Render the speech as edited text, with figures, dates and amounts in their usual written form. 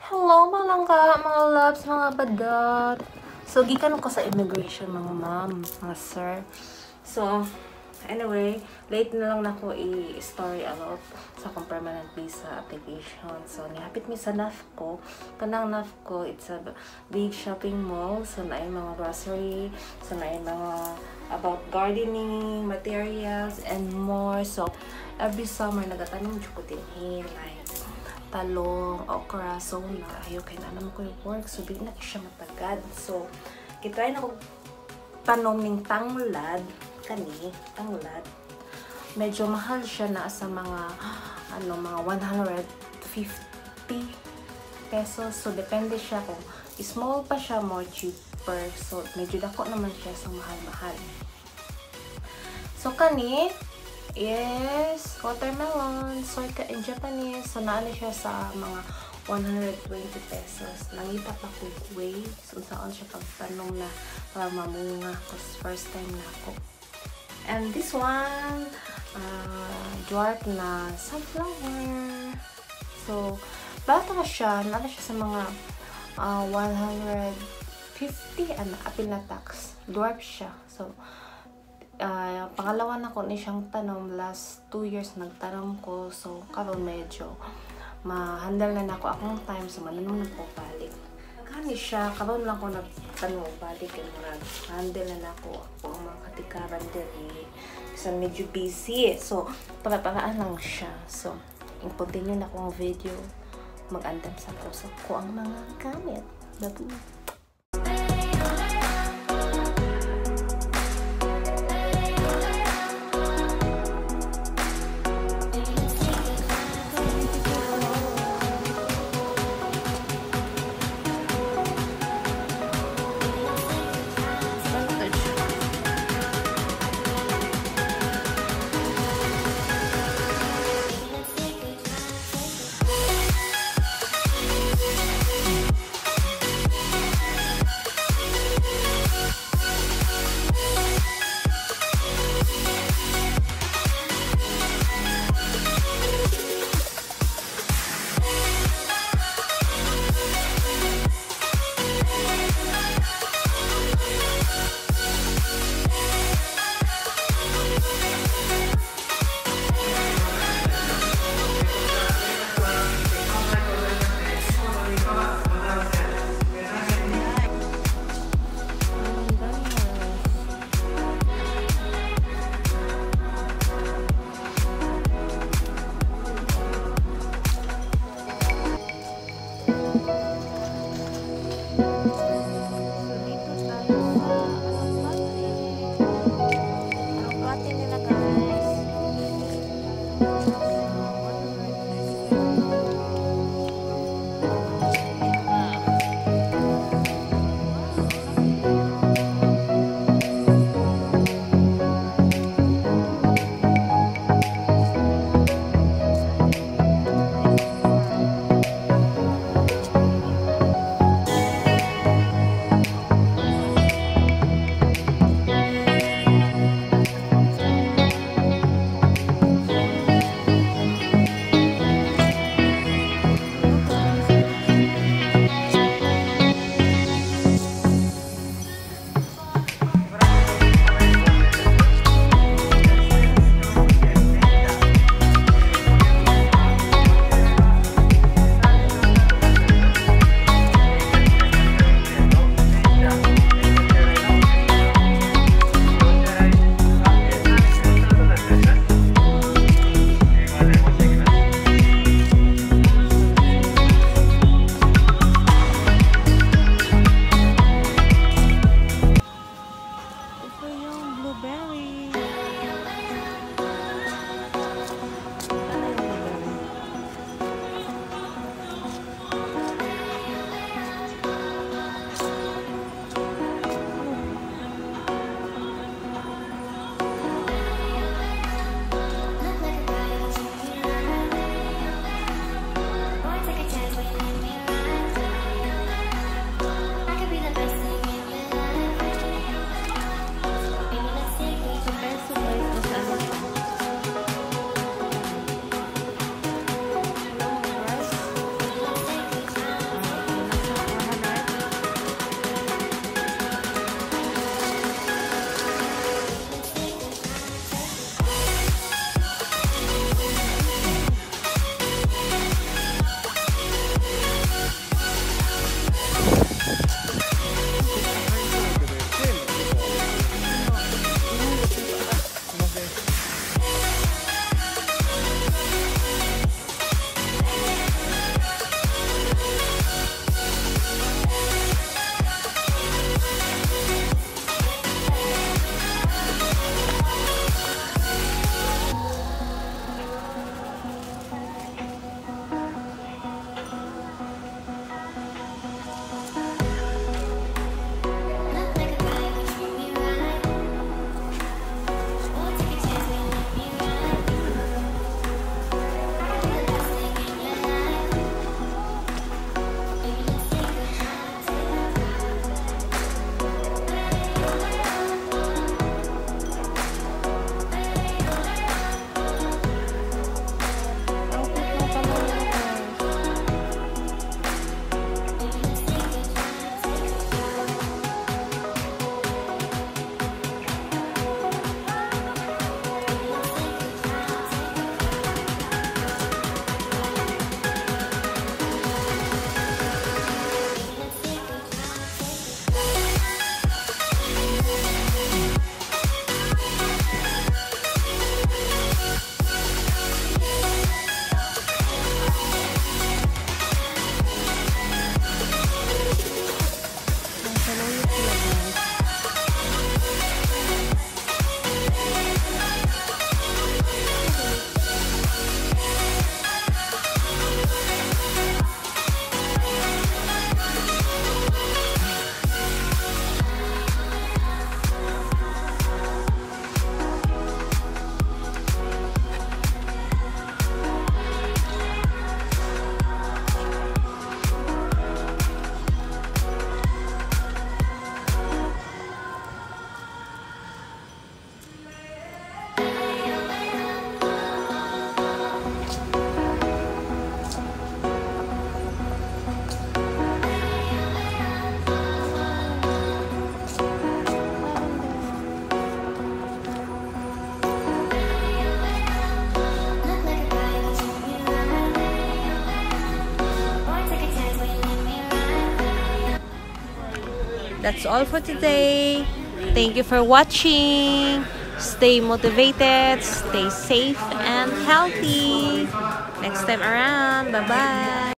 Hello, mga langga, mga loves, mga badot. So, gikan ko sa immigration, mga ma'am, mga sir. So, anyway, late na lang nako i-story about sa akong permanent visa application. So, nihapit mi sa NAFCO. Kanang NAFCO, it's a big shopping mall. So, naay mga grocery, so naay mga about gardening, materials, and more. So, every summer, nagatanom jud ko dinhi, like talong, okra. So, ayo kay na naman ko yung work. So, di na siya matagad. So, kitry na ko tanom ning tanglad. Kani, tanglad. Medyo mahal siya na sa mga, ano, mga 150 pesos. So, depende siya kung small pa siya, more cheaper. So, medyo dako naman siya, so mahal-mahal. So, kani is watermelon, soyka in Japanese. So, naano siya sa mga 120 pesos. Nangita pa ko way. So, saan siya pagtanong na para mamunga. Cause first time na ako. And this one, dwarf na sunflower. So, bata siya. Naano siya sa mga 150, ano, apil na tax. Dwarf siya. So, pangalawa na ko ni siyang tanom. Last 2 years nagtanom ko. So, karon medyo ma-handle na nako akong time. So, mananom na ko balik. Kani siya, karon lang ko nagtanom balik. Handle na nako ako ang mga katikaran diri. So, medyo busy. So, para-paraan lang siya. So, i-continue na ko ang video. Mag-andam sa ko sa ko ang mga gamit. Babu. That's all for today. Thank you for watching. Stay motivated, stay safe and healthy. Next time around, bye-bye.